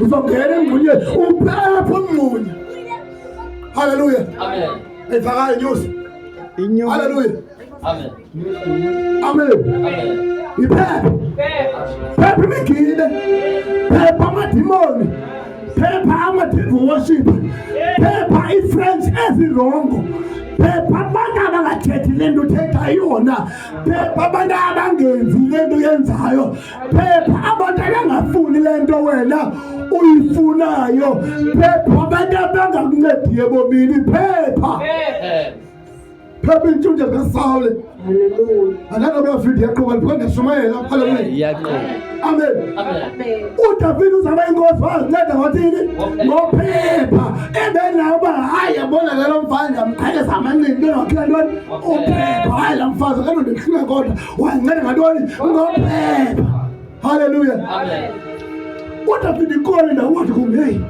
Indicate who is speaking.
Speaker 1: Uzongena emngxunyeni uphepha umngxunya. Haleluya.
Speaker 2: Amen.
Speaker 1: Ayivakali news.
Speaker 3: Inyoka.
Speaker 1: Haleluya.
Speaker 2: Amen.
Speaker 1: Amen.
Speaker 2: Amen.
Speaker 1: Iphepha. Phepha imigibe. Phepha amadimoni. Phepha ama-devil worship. Phepha ii-friends ezirongo. Phepha abantu abangathethi le nto uthetha yona. Phepha abantu abangenzi le nto uyenzayo. Phepha abantu abangafuni le nto wena uyifunayo. Phepha abantu abangakuncediyo ebomini. Phepha. Phepha iintshuntshe zikaSawule. Andanoba video iyaqhuba ndiphinde ndiyashumayela. Haleluya.
Speaker 2: Iyaqhuba.
Speaker 1: Amen.
Speaker 2: Amen.
Speaker 1: uDavide uzama inkosi wazinceda wathini ngophepha ebenawo uba hayi yabona ke lo mfazi ndamqhekeza amanqindi ntonokhela ntoni uphepha hayi laa mfazi kaloku ndihlula kodwa wazinceda ngantoni ngophepha. Haleluya.
Speaker 2: Amen.
Speaker 1: UDavide ikhona indawo wathi kum heyi.